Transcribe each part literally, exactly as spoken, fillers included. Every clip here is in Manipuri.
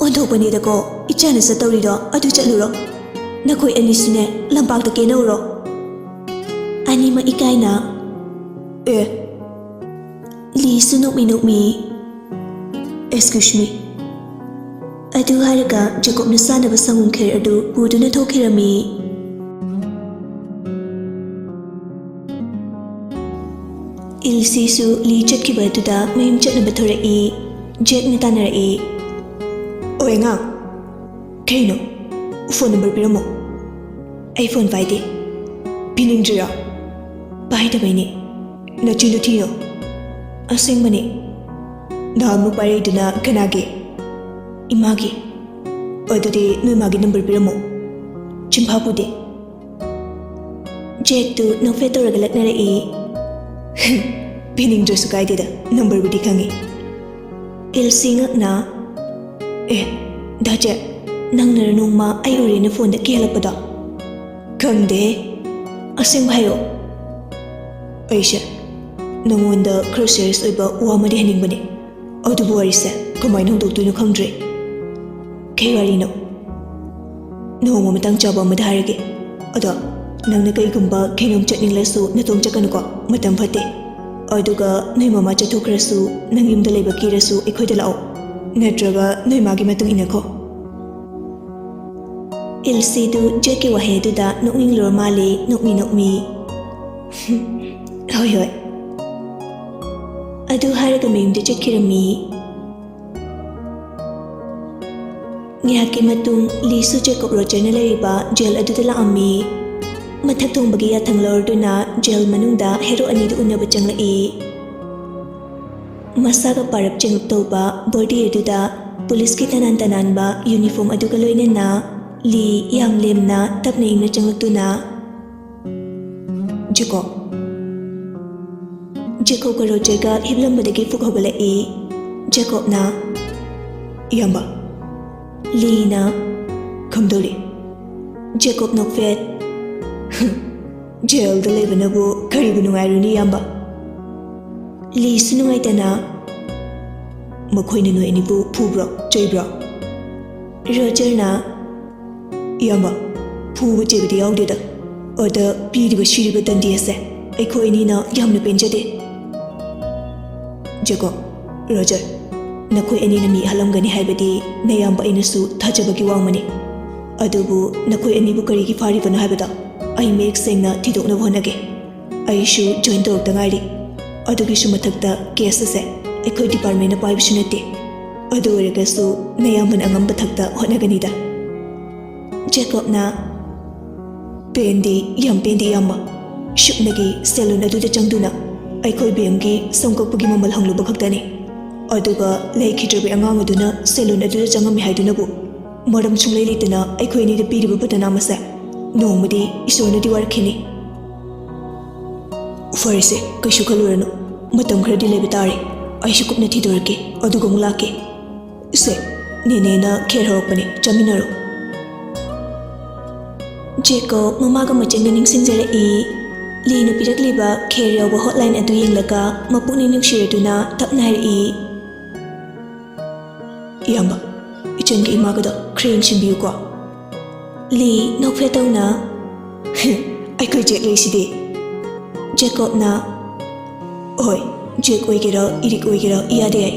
ꯍꯨꯟꯗꯣꯛꯄꯅꯤꯗꯀꯣ, ꯏꯆꯥꯅ ꯆꯠꯇꯧꯔꯤꯗꯣ ꯑꯗꯨ ꯆꯠꯂꯨꯔꯣ꯫ ꯅꯈꯣꯏ ꯑꯅꯤꯁꯨꯅꯦ, ꯂꯝꯄꯥꯛꯇ ꯀꯦꯅꯧꯔꯣ꯫ ꯑꯅꯤꯃꯛ ꯏꯀꯥꯏꯅ, ꯑꯦ, ꯂꯤꯁꯨ ꯅꯣꯛꯃꯤ ꯅꯣꯛꯃꯤ, "Excuse me." ꯑꯗꯨ ꯍꯥꯏꯔꯒ ꯖꯦꯀꯣꯕꯅ ꯆꯥꯅꯕ ꯁꯪꯒꯣꯝ ꯈꯦꯔ ꯑꯗꯨ ꯄꯨꯗꯨꯅ ꯊꯣꯛꯈꯤꯔꯝꯃꯤ꯫ ꯏꯜꯁꯤꯁꯨ ꯂꯤ ꯆꯠꯈꯤꯕ ꯑꯗꯨꯗ ꯃꯌꯨꯝ ꯆꯠꯅꯕ ꯊꯣꯔꯛꯏ꯫ ꯖꯦꯛꯅ ꯇꯥꯟꯅꯔꯛꯏ, "ꯑꯣꯏ ꯑꯉꯥꯡ, ꯀꯩꯅꯣ? ꯐꯣꯟ ꯅꯝꯕꯔ ꯄꯤꯔꯝꯃꯣ꯫" "ꯑꯩ ꯐꯣꯟ ꯄꯥꯏꯗꯦ꯫" "ꯄꯤꯅꯤꯡꯗ꯭ꯔꯤꯔꯣ?" "ꯄꯥꯏꯗꯕꯩꯅꯦ꯫" "ꯅꯆꯤꯟꯗꯨ ꯊꯤꯅꯣ꯫ ꯑꯁꯦꯡꯕꯅꯦ꯫" "ꯅꯍꯥꯟꯃꯨꯛ ꯄꯥꯏꯔꯛꯏꯗꯨꯅ ꯀꯅꯥꯒꯤ?" "ꯏꯃꯥꯒꯤ꯫" "ꯑꯗꯨꯗꯤ ꯅꯣꯏ ꯃꯥꯒꯤ ꯅꯝꯕꯔ ꯄꯤꯔꯝꯃꯣ꯫" "ꯆꯤꯟꯐꯥ ꯄꯨꯗꯦ꯫" ꯖꯦꯛꯇꯨ ꯅꯣꯛꯐꯦꯠ ꯇꯧꯔꯒ ꯂꯛꯅꯔꯛꯏ꯫ "ꯄꯤꯅꯤꯡꯗ꯭ꯔꯁꯨ ꯀꯥꯏꯗꯦꯗ, ꯅꯝꯕꯔꯕꯨꯗꯤ ꯈꯪꯉꯤ꯫" ꯏꯜꯁꯤ ꯉꯛꯅ, "ꯑꯦ, ꯗꯥ ꯖꯦꯛ, ꯅꯪꯅꯔ ꯅꯣꯡꯃ ꯑꯩ ꯎꯔꯦꯅ ꯐꯣꯟꯗ ꯀꯦꯜꯂꯛꯄꯗꯣ?" "ꯈꯪꯗꯦ꯫ ꯑꯁꯦꯡꯕ ꯍꯥꯏꯌꯣ꯫" "ꯑꯩꯁꯦ ꯅꯉꯣꯟꯗ ꯈꯔ ꯁꯤꯔꯤꯌꯁ ꯑꯣꯏꯕ ꯋꯥ ꯑꯃꯗꯤ ꯍꯥꯏꯅꯤꯡꯕꯅꯦ꯫ ꯑꯗꯨꯕꯨ ꯋꯥꯔꯤꯁꯦ ꯀꯃꯥꯏꯅ ꯍꯧꯗꯣꯛꯇꯣꯏꯅꯣ ꯈꯪꯗ꯭ꯔꯦ꯫" "ꯀꯩ ꯋꯥꯔꯤꯅꯣ?" "ꯅꯣꯡꯃ ꯃꯇꯥꯡ ꯆꯥꯕ ꯑꯃꯗ ꯍꯥꯏꯔꯒꯦ꯫ ꯑꯗꯣ ꯅꯪꯅ ꯀꯩꯒꯨꯝꯕ ꯀꯩꯅꯣꯝ ꯆꯠꯅꯤꯡꯂꯁꯨ ꯅꯇꯣꯝ ꯆꯠꯀꯅꯨꯀꯣ, ꯃꯇꯝ ꯐꯠꯇꯦ꯫ ꯑꯗꯨꯒ ꯅꯣꯏ ꯃꯃꯥ ꯆꯠꯊꯣꯛꯈ꯭ꯔꯁꯨ ꯅꯪ ꯌꯨꯝꯗ ꯂꯩꯕ ꯀꯤꯔꯁꯨ ꯑꯩꯈꯣꯏꯗ ꯂꯥꯛꯑꯣ, ꯅꯠꯇ꯭ꯔꯒ ꯅꯣꯏ ꯃꯥꯒꯤ ꯃꯇꯨꯡ ꯏꯟꯅꯈꯣ꯫" ꯏꯜꯁꯤꯗꯨ ꯖꯦꯛꯀꯤ ꯋꯥꯍꯩ ꯑꯗꯨꯗ ꯅꯣꯛꯅꯤꯡꯂꯨꯔ ꯃꯥꯜꯂꯦ, ꯅꯣꯛꯃꯤ ꯅꯣꯛꯃꯤ꯫ "ꯍꯣꯏ, ꯍꯣꯏ꯫" ꯑꯗꯨ ꯍꯥꯏꯔꯒ ꯃꯌꯨꯝꯗ ꯆꯠꯈꯤꯔꯝꯃꯤ꯫ ꯉꯥꯏꯍꯥꯛꯀꯤ ꯃꯇꯨꯡ ꯂꯤꯁꯨ ꯖꯦꯀꯣꯕ ꯔꯣꯖꯔꯅ ꯂꯩꯔꯤꯕ ꯖꯦꯜ ꯑꯗꯨꯗ ꯂꯥꯛꯑꯝꯃꯤ꯫ ꯃꯊꯛ ꯊꯣꯡꯕꯒꯤ ꯌꯥꯊꯪ ꯂꯧꯔꯗꯨꯅ ꯖꯦꯜ ꯃꯅꯨꯡꯗ ꯍꯦꯔꯣ ꯑꯅꯤꯗꯨ ꯎꯅꯕ ꯆꯪꯂꯛꯏ꯫ ꯃꯁꯥꯒ ꯄꯥꯔꯞ ꯆꯦꯡꯂꯞ ꯇꯧꯕ ꯕꯣꯗꯤ ꯑꯗꯨꯗ ꯄꯨꯂꯤꯁꯀꯤ ꯇꯅꯥꯟ ꯇꯅꯥꯟꯕ ꯌꯨꯅꯤꯐꯣꯔꯝ ꯑꯗꯨꯒ ꯂꯣꯏꯅꯅ ꯂꯤ ꯌꯥꯝ ꯂꯦꯝꯅ ꯇꯞꯅ ꯏꯪꯅ ꯆꯪꯂꯛꯇꯨꯅ, "ꯖꯦꯀꯣꯕ꯫" ꯖꯦꯀꯣꯕꯀ ꯔꯣꯖꯔꯒ ꯍꯤꯞꯂꯝꯕꯗꯒꯤ ꯐꯨꯛ ꯍꯧꯒꯠꯂꯛꯏ꯫ ꯖꯦꯀꯣꯕꯅ, "ꯏꯌꯥꯝꯕ꯫" ꯂꯤꯅ, "ꯀꯝꯗꯧꯔꯤ?" ꯖꯦꯀꯣꯕ ꯅꯣꯛꯐꯦꯠ, "ꯖꯦꯜꯗ ꯂꯩꯕꯅꯕꯨ ꯀꯔꯤꯕꯨ ꯅꯨꯡꯉꯥꯏꯔꯨꯅꯤ, ꯏꯌꯥꯝꯕ?" ꯂꯤꯁꯨ ꯅꯨꯡꯉꯥꯏꯇꯅ, "ꯃꯈꯣꯏꯅ ꯅꯣꯏ ꯑꯅꯤꯕꯨ ꯐꯨꯕ꯭ꯔꯣ, ꯆꯩꯕ꯭ꯔꯣ?" ꯔꯣꯖꯔꯅ, "ꯏꯌꯥꯝꯕ, ꯐꯨꯕ ꯆꯩꯕꯗꯤ ꯌꯥꯎꯗꯦꯗ, ꯑꯗ ꯄꯤꯔꯤꯕ ꯁꯤꯔꯤꯕ ꯗꯟꯗꯤ ꯑꯁꯦ ꯑꯩꯈꯣꯏ ꯑꯅꯤꯅ ꯌꯥꯝꯅ ꯄꯦꯟꯖꯗꯦ꯫ ꯖꯦꯀꯣꯕ, ꯔꯣꯖꯔ, ꯅꯈꯣꯏ ꯑꯅꯤꯅ ꯃꯤ ꯍꯥꯠꯂꯝꯒꯅꯤ ꯍꯥꯏꯕꯗꯤ ꯅꯌꯥꯝꯕ ꯑꯩꯅꯁꯨ ꯊꯥꯖꯕꯒꯤ ꯋꯥꯡꯃꯅꯤ꯫ ꯑꯗꯨꯕꯨ ꯅꯈꯣꯏ ꯑꯅꯤꯕꯨ ꯀꯔꯤꯒꯤ ꯐꯥꯔꯤꯕꯅꯣ ꯍꯥꯏꯕꯗꯣ ꯑꯩ ꯃꯌꯦꯛ ꯁꯦꯡꯅ ꯊꯤꯗꯣꯛꯅꯕ ꯍꯣꯠꯅꯒꯦ꯫ ꯑꯩꯁꯨ ꯖꯣꯏꯟ ꯇꯧꯔꯛꯇ ꯉꯥꯏꯔꯤ꯫ ꯑꯗꯨꯒꯤꯁꯨ ꯃꯊꯛꯇ ꯀꯦꯁ ꯑꯁꯦ ꯑꯩꯈꯣꯏ ꯗꯤꯄꯥꯔꯠꯃꯦꯟꯅ ꯄꯥꯏꯕꯁꯨ ꯅꯠꯇꯦ꯫ ꯑꯗꯨ ꯑꯣꯏꯔꯒꯁꯨ ꯅꯌꯥꯝꯕꯅ ꯑꯉꯝꯕ ꯊꯛꯇ ꯍꯣꯠꯅꯒꯅꯤꯗ꯫" ꯖꯦꯀꯣꯕꯅ, "ꯄꯦꯟꯗꯤ ꯌꯥꯝ ꯄꯦꯟꯗꯤ, ꯏꯌꯥꯝꯕ꯫ ꯁꯨꯞꯅꯒꯤ ꯁꯦꯂꯨꯟ ꯑꯗꯨꯗ ꯆꯪꯗꯨꯅ ꯑꯩꯈꯣꯏ ꯕꯦꯝꯒꯤ ꯁꯝ ꯀꯛꯄꯒꯤ ꯃꯃꯜ ꯍꯪꯂꯨꯕ ꯈꯛꯇꯅꯤ꯫ ꯑꯗꯨꯒ ꯂꯩꯈꯤꯗ꯭ꯔꯕꯤ ꯑꯉꯥꯡ ꯑꯗꯨꯅ ꯁꯦꯂꯨꯟ ꯑꯗꯨꯗ ꯆꯪꯉꯝꯃꯤ ꯍꯥꯏꯗꯨꯅꯕꯨ ꯃꯔꯝ ꯁꯨꯡꯂꯩ ꯂꯩꯇꯅ ꯑꯩꯈꯣꯏ ꯑꯅꯤꯗ ꯄꯤꯔꯤꯕ ꯕꯗꯅꯥꯝ ꯑꯁꯦ ꯅꯣꯡꯃꯗꯤ ꯏꯁꯣꯔꯅꯗꯤ ꯋꯥꯔꯛꯈꯤꯅꯤ꯫" "ꯐꯔꯦꯁꯦ, ꯀꯩꯁꯨ ꯈꯜꯂꯨꯔꯅꯨ꯫ ꯃꯇꯝ ꯈꯔꯗꯤ ꯂꯩꯕ ꯇꯥꯔꯦ꯫ ꯑꯩꯁꯨ ꯀꯨꯞꯅ ꯊꯤꯗꯣꯔꯛꯀꯦ, ꯑꯗꯨꯒ ꯑꯃꯨꯛ ꯂꯥꯛꯀꯦ꯫ ꯁꯦ, ꯅꯦꯅꯦꯅ ꯈꯦꯔ ꯍꯧꯔꯛꯄꯅꯦ, ꯆꯥꯃꯤꯟꯅꯔꯣ꯫" ꯖꯦꯀꯣꯕ ꯃꯃꯥꯒ ꯃꯆꯟꯒ ꯅꯤꯡꯁꯤꯡꯖꯔꯛꯏ꯫ ꯂꯤꯅ ꯄꯤꯔꯛꯂꯤꯕ ꯈꯦꯔ ꯌꯥꯎꯕ ꯍꯣꯠꯂꯥꯏꯟ ꯑꯗꯨ ꯌꯦꯡꯂꯒ ꯃꯄꯨꯛꯅꯤꯡ ꯅꯨꯡꯁꯤꯔꯗꯨꯅ ꯇꯞꯅ ꯍꯥꯏꯔꯛꯏ꯫ "ꯏꯌꯥꯝꯕ, ꯏꯆꯟꯒ ꯏꯃꯥꯒꯗꯣ ꯈꯔ ꯌꯦꯡꯁꯤꯟꯕꯤꯌꯨꯀꯣ꯫" ꯂꯤ ꯅꯣꯛꯐꯦꯠ ꯇꯧꯅ, "ꯑꯩꯈꯣꯏ ꯖꯦꯛ ꯂꯩꯁꯤꯗꯤ꯫" ꯖꯦꯀꯣꯕꯅ, "ꯍꯣꯏ, ꯖꯦꯛ ꯑꯣꯏꯒꯦꯔꯥ ꯏꯔꯤꯛ ꯑꯣꯏꯒꯦꯔꯥ ꯏꯌꯥꯗ ꯌꯥꯏ꯫"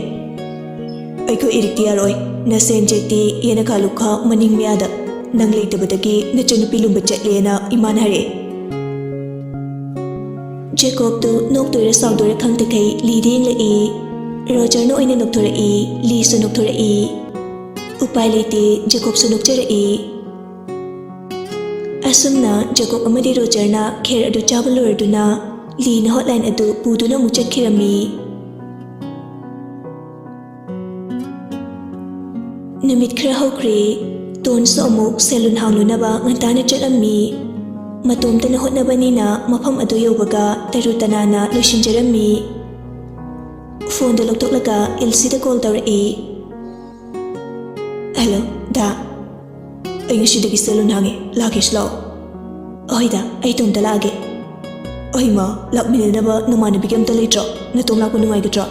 "ꯑꯩꯈꯣꯏ ꯏꯔꯤꯛꯇꯤ ꯌꯥꯔꯣꯏ꯫ ꯅꯁꯦꯟ ꯖꯦꯛꯇꯤ ꯌꯦꯅꯈꯥ ꯂꯨꯈꯥ ꯃꯅꯤꯡ ꯃꯌꯥꯗ ꯅꯪ ꯂꯩꯇꯕꯗꯒꯤ ꯅꯆꯟꯅꯨꯄꯤ ꯂꯨꯝꯕ ꯆꯠꯂꯦꯅ ꯏꯃꯥꯅ ꯍꯥꯏꯔꯛꯑꯦ꯫" ꯖꯦꯀꯣꯕꯇꯨ ꯅꯣꯛꯇꯣꯏꯔ ꯁꯥꯎꯗꯣꯏꯔ ꯈꯪꯗꯈꯩ ꯂꯤꯗ ꯌꯦꯡꯂꯛꯏ꯫ ꯔꯣꯖꯔꯅ ꯑꯣꯏꯅ ꯅꯣꯛꯊꯣꯔꯛꯏ, ꯂꯤꯁꯨ ꯅꯣꯛꯊꯣꯔꯛꯏ꯫ ꯎꯄꯥꯏ ꯂꯩꯇꯦ, ꯖꯦꯀꯣꯕꯁꯨ ꯅꯣꯛꯆꯔꯛꯏ꯫ ꯑꯁꯨꯝꯅ ꯖꯦꯀꯣꯕ ꯑꯃꯗꯤ ꯔꯣꯖꯔꯅ ꯈꯦꯔ ꯑꯗꯨ ꯆꯥꯕ ꯂꯣꯏꯔꯗꯨꯅ ꯂꯤꯅ ꯍꯣꯠꯂꯥꯏꯟ ꯑꯗꯨ ꯄꯨꯗꯨꯅ ꯑꯃꯨꯛ ꯆꯠꯈꯤꯔꯝꯃꯤ꯫ ꯅꯨꯃꯤꯠ ꯈꯔ ꯍꯧꯈ꯭ꯔꯦ꯫ ꯇꯣꯟꯁꯨ ꯑꯃꯨꯛ ꯁꯦꯂꯨꯟ ꯍꯥꯡꯂꯨꯅꯕ ꯉꯟꯇꯥꯅ ꯆꯠꯂꯝꯃꯤ꯫ ꯃꯇꯣꯝꯇꯅ ꯍꯣꯠꯅꯕꯅꯤꯅ ꯃꯐꯝ ꯑꯗꯨ ꯌꯧꯕꯒ ꯇꯔꯨ ꯇꯅꯥꯟꯅ ꯂꯣꯏꯁꯤꯟꯖꯔꯝꯃꯤ꯫ ꯐꯣꯟꯗꯨ ꯂꯧꯊꯣꯛꯂꯒ ꯏꯜꯁꯤꯗ ꯀꯣꯜ ꯇꯧꯔꯛꯏ꯫ "ꯍꯜꯂꯣ, ꯗꯥ꯫ ꯑꯩ ꯉꯁꯤꯗꯒꯤ ꯁꯦꯂꯨꯟ ꯍꯥꯡꯉꯦ, ꯂꯥꯛꯀꯦꯁꯨ ꯂꯥꯛꯑꯣ꯫" "ꯑꯍꯣꯏꯗ, ꯑꯩ ꯏꯇꯣꯝꯇ ꯂꯥꯛꯑꯒꯦ꯫" "ꯑꯍꯩꯃ, ꯂꯥꯛꯃꯤꯟꯅꯅꯕ ꯅꯃꯥꯟꯅꯕꯤꯒ ꯑꯝꯇ ꯂꯩꯇ꯭ꯔꯣ? ꯅꯇꯣꯝ ꯂꯥꯛꯄ ꯅꯨꯡꯉꯥꯏꯒꯗ꯭ꯔꯣ?"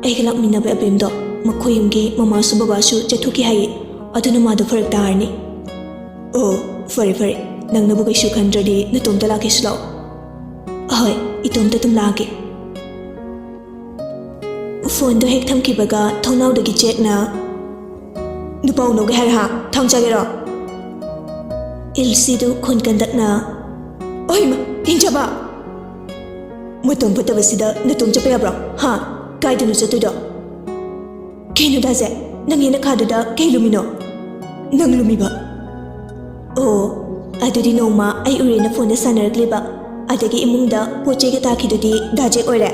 "ꯑꯩꯒ ꯂꯥꯛꯃꯤꯟꯅꯕ ꯑꯕꯦꯝꯗꯣ ꯃꯈꯣꯏ ꯌꯨꯝꯒꯤ ꯃꯃꯥꯁꯨ ꯕꯕꯥꯁꯨ ꯆꯠꯊꯣꯛꯈꯤ ꯍꯥꯏꯌꯦ꯫ ꯑꯗꯨꯅ ꯃꯥꯗꯣ ꯐꯔꯛ ꯇꯥꯔꯅꯤ꯫ ꯑꯣ, ꯐꯔꯦ ꯐꯔꯦ, ꯅꯪꯅꯕꯨ ꯀꯩꯁꯨ ꯈꯟꯗ꯭ꯔꯗꯤ ꯅꯇꯣꯝꯇ ꯂꯥꯛꯀꯦꯁꯨ ꯂꯥꯛꯑꯣ꯫ ꯑꯍꯣꯏ, ꯏꯇꯣꯝꯇ ꯑꯗꯨꯝ ꯂꯥꯛꯀꯦ꯫ ꯐꯣꯟꯗꯣ ꯍꯦꯛ ꯊꯝꯈꯤꯕꯒ ꯊꯣꯡꯅꯥꯎꯗꯒꯤ ꯖꯦꯛꯅ, "ꯅꯨꯄꯥ ꯎꯅꯧꯒꯦ ꯍꯥꯏꯔ ꯍꯥ? ꯊꯥꯡ ꯆꯥꯒꯦꯔꯣ?" ꯏꯜꯁꯤꯗꯨ ꯈꯣꯟ ꯀꯟꯗꯛꯅ, "ꯑꯣꯏꯃ, ꯏꯟꯖꯕ! ꯃꯇꯝ ꯐꯠꯇꯕꯁꯤꯗ ꯅꯇꯣꯝ ꯆꯠꯄ ꯌꯥꯕ꯭ꯔꯣ? ꯍꯥ? ꯀꯥꯏꯗꯅꯣ ꯆꯠꯇꯣꯏꯗꯣ?" "ꯀꯩꯅꯣ ꯗꯥꯖꯦ, ꯅꯪ ꯌꯦꯅꯈꯥꯗꯨꯗ ꯀꯩ ꯂꯨꯝꯃꯤꯅꯣ?" "ꯅꯪ ꯂꯨꯝꯃꯤꯕ?" "ꯑꯣ, ꯑꯗꯨꯗꯤ ꯅꯣꯡꯃ ꯑꯩ ꯎꯔꯦꯅ ꯐꯣꯟꯗ ꯁꯥꯟꯅꯔꯛꯂꯤꯕ, ꯑꯗꯒꯤ ꯏꯃꯨꯡꯗ ꯄꯣꯠ ꯆꯩꯒ ꯇꯥꯈꯤꯗꯨꯗꯤ ꯗꯥ ꯖꯦꯛ ꯑꯣꯏꯔꯦ?"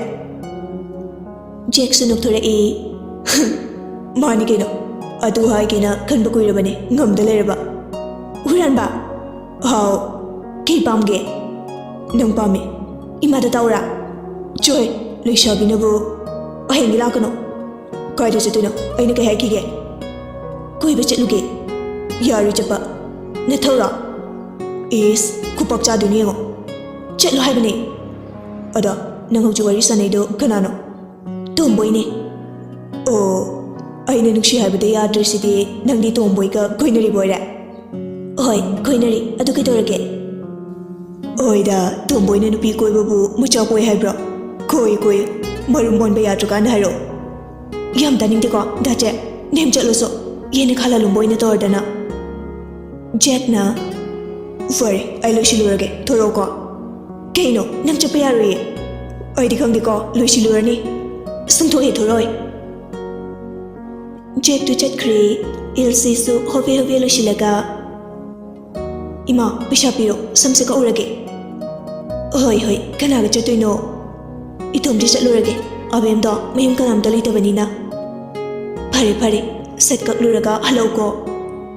ꯖꯦꯛꯁꯨ ꯅꯣꯛꯊꯣꯔꯛꯏ꯫ "ꯃꯥꯅꯤ ꯀꯩꯅꯣ, ꯑꯗꯨ ꯍꯥꯏꯒꯦꯅ ꯈꯟꯕ ꯀꯨꯏꯔꯕꯅꯦ, ꯉꯝꯗ ꯂꯩꯔꯕ꯫" "ꯍꯨꯔꯥꯟꯕ?" "ꯍꯥꯎ, ꯀꯩ ꯄꯥꯝꯒꯦ?" "ꯅꯪ ꯄꯥꯝꯃꯦ꯫" "ꯏꯃꯥꯗ ꯇꯥꯎꯔꯥ?" "ꯆꯣꯏ, ꯂꯩꯁꯥꯕꯤꯅꯕꯨ꯫ ꯍꯌꯦꯡꯗꯤ ꯂꯥꯛꯀꯅꯣ꯫" "ꯀꯥꯏꯗ ꯆꯠꯇꯣꯏꯅꯣ? ꯑꯩꯅ ꯀꯩ ꯍꯥꯏꯈꯤꯒꯦ?" "ꯀꯣꯏꯕ ꯆꯠꯂꯨꯒꯦ꯫" "ꯌꯥꯔꯣꯏ ꯆꯠꯄ꯫" "ꯅꯊꯧꯔꯣ?" "ꯏꯁ, ꯈꯨꯄꯥꯛ ꯆꯥꯗꯣꯏꯅꯤ ꯌꯦꯡꯉꯣ꯫" "ꯆꯠꯂꯣ ꯍꯥꯏꯕꯅꯦ꯫" "ꯑꯗꯣ, ꯅꯪ ꯍꯧꯖꯤꯛ ꯋꯥꯔꯤ ꯁꯥꯟꯅꯩꯗꯣ ꯀꯅꯥꯅꯣ?" "ꯇꯣꯝꯕꯣꯏꯅꯦ꯫" "ꯑꯣ, ꯑꯩꯅ ꯅꯨꯡꯁꯤ ꯍꯥꯏꯕꯗ ꯌꯥꯗ꯭ꯔꯤꯁꯤꯗꯤ ꯅꯪꯗꯤ ꯇꯣꯝꯕꯣꯏꯒ ꯀꯣꯏꯅꯔꯤꯕ ꯑꯣꯏꯔꯦ?" "ꯍꯣꯏ, ꯀꯣꯏꯅꯔꯤ꯫ ꯑꯗꯨ ꯀꯩꯗꯧꯔꯒꯦ?" "ꯍꯣꯏꯗ, ꯇꯣꯝꯕꯣꯏꯅ ꯅꯨꯄꯤ ꯀꯣꯏꯕꯕꯨ ꯃꯆꯥ ꯄꯣꯛꯏ ꯍꯥꯏꯕ꯭ꯔꯣ? ꯀꯣꯏ, ꯀꯣꯏ, ꯃꯔꯨꯝ ꯑꯣꯟꯕ ꯌꯥꯗ꯭ꯔꯀꯥꯟꯗ ꯍꯥꯏꯔꯛꯑꯣ꯫" "ꯌꯥꯝ ꯇꯥꯅꯤꯡꯗꯦꯀꯣ, ꯗꯥ ꯖꯦꯛ꯫ ꯅꯦꯝ ꯆꯠꯂꯨꯁꯨ꯫ ꯌꯦꯟꯅ ꯈꯥ ꯂꯥꯂꯣꯟꯕ ꯑꯣꯏꯅ ꯇꯧꯔꯗꯅ꯫" ꯖꯦꯛꯅ, "ꯐꯔꯦ, ꯑꯩ ꯂꯣꯏꯁꯤꯜꯂꯨꯔꯒꯦ꯫ ꯊꯣꯔꯛꯑꯣꯀꯣ꯫" "ꯀꯩꯅꯣ? ꯅꯪ ꯆꯠꯄ ꯌꯥꯔꯣꯏꯌꯦ꯫" "ꯑꯩꯗꯤ ꯈꯪꯗꯦꯀꯣ, ꯂꯣꯏꯁꯤꯜꯂꯨꯔꯅꯤ꯫" "ꯁꯨꯡꯊꯣꯛ ꯍꯦꯛ ꯊꯣꯔꯛꯑꯣꯏ꯫" ꯖꯦꯛꯇꯨ ꯆꯠꯈ꯭ꯔꯦ꯫ ꯏꯜꯁꯤꯁꯨ ꯍꯣꯕꯦ ꯍꯣꯕꯦ ꯂꯣꯏꯁꯤꯜꯂꯒ, "ꯏꯃꯥ, ꯄꯩꯁꯥ ꯄꯤꯔꯣ, ꯁꯝꯁꯦ ꯀꯛꯎꯔꯒꯦ꯫" "ꯍꯣꯏ, ꯍꯣꯏ, ꯀꯅꯥꯒ ꯆꯠꯇꯣꯏꯅꯣ?" "ꯏꯇꯣꯝꯗꯤ ꯆꯠꯂꯨꯔꯒꯦ, ꯑꯕꯦꯝꯗꯣ ꯃꯌꯨꯝ ꯀꯅꯥꯝꯇ ꯂꯩꯇꯕꯅꯤꯅ꯫" "ꯐꯔꯦ, ꯐꯔꯦ, ꯁꯠ ꯀꯛꯂꯨꯔꯒ ꯍꯜꯂꯛꯎꯀꯣ꯫"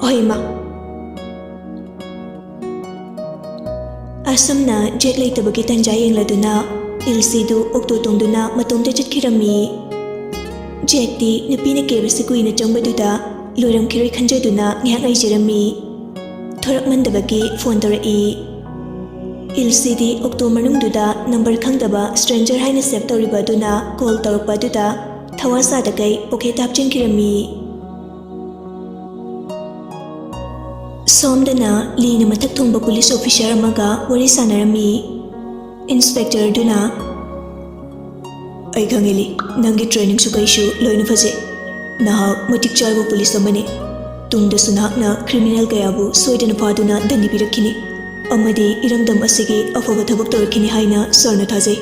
"ꯍꯣꯏ, ꯏꯃꯥ꯫" ꯑꯁꯨꯝꯅ ꯖꯦꯛ ꯂꯩꯇꯕꯒꯤ ꯇꯟꯖꯥ ꯌꯦꯡꯂꯗꯨꯅ ꯏꯜꯁꯤꯗꯨ ꯑꯣꯛꯇꯣ ꯇꯣꯡꯗꯨꯅ ꯃꯇꯣꯝꯇ ꯆꯠꯈꯤꯔꯝꯃꯤ꯫ ꯖꯦꯛꯇꯤ ꯅꯨꯄꯤꯅ ꯀꯦꯕꯁꯤ ꯀꯨꯏꯅ ꯆꯪꯕꯗꯨꯗ ꯂꯣꯏꯔꯝꯈꯤꯔꯣꯏ ꯈꯟꯖꯗꯨꯅ ꯉꯥꯏꯍꯥꯛ ꯉꯥꯏꯖꯔꯝꯃꯤ꯫ ꯊꯣꯔꯛꯃꯟꯗꯕꯒꯤ ꯐꯣꯟ ꯇꯧꯔꯛꯏ꯫ ꯏꯜꯁꯤꯗꯤ ꯑꯣꯛꯇꯣ ꯃꯅꯨꯡꯗꯨꯗ ꯅꯝꯕꯔ ꯈꯪꯗꯕ ꯁ꯭ꯇ꯭ꯔꯦꯟꯖꯔ ꯍꯥꯏꯅ ꯁꯦꯚ ꯇꯧꯔꯤꯕ ꯑꯗꯨꯅ ꯀꯣꯜ ꯇꯧꯔꯛꯄ ꯑꯗꯨꯗ ꯊꯋꯥ ꯁꯥꯗꯈꯩ ꯄꯣꯀꯦꯠꯇ ꯍꯥꯞꯆꯤꯟꯈꯤꯔꯝꯃꯤ꯫ ꯁꯣꯝꯗꯅ ꯂꯤꯅ ꯃꯊꯛ ꯊꯣꯡꯕ ꯄꯨꯂꯤꯁ ꯑꯣꯐꯤꯁꯥꯔ ꯑꯃꯒ ꯋꯥꯔꯤ ꯁꯥꯟꯅꯔꯝꯃꯤ꯫ ꯏꯟꯁꯄꯦꯛꯇꯔꯗꯨꯅ, "ꯑꯩ ꯈꯪꯉꯦ ꯂꯤ, ꯅꯪꯒꯤ ꯇ꯭ꯔꯦꯅꯤꯡꯁꯨ ꯀꯩꯁꯨ ꯂꯣꯏꯅ ꯐꯖꯩ꯫ ꯅꯍꯥꯛ ꯃꯇꯤꯛ ꯆꯥꯔꯕ ꯄꯨꯂꯤꯁ ꯑꯃꯅꯤ꯫ ꯇꯨꯡꯗꯁꯨ ꯅꯍꯥꯛꯅ ꯀ꯭ꯔꯤꯃꯤꯅꯦꯜ ꯀꯌꯥꯕꯨ ꯁꯣꯏꯗꯅ ꯐꯥꯗꯨꯅ ꯗꯟꯗꯤ ꯄꯤꯔꯛꯈꯤꯅꯤ ꯑꯃꯗꯤ ꯏꯔꯝꯗꯝ ꯑꯁꯤꯒꯤ ꯑꯐꯕ ꯊꯕꯛ ꯇꯧꯔꯛꯈꯤꯅꯤ ꯍꯥꯏꯅ ꯁꯥꯔꯅ ꯊꯥꯖꯩ"꯫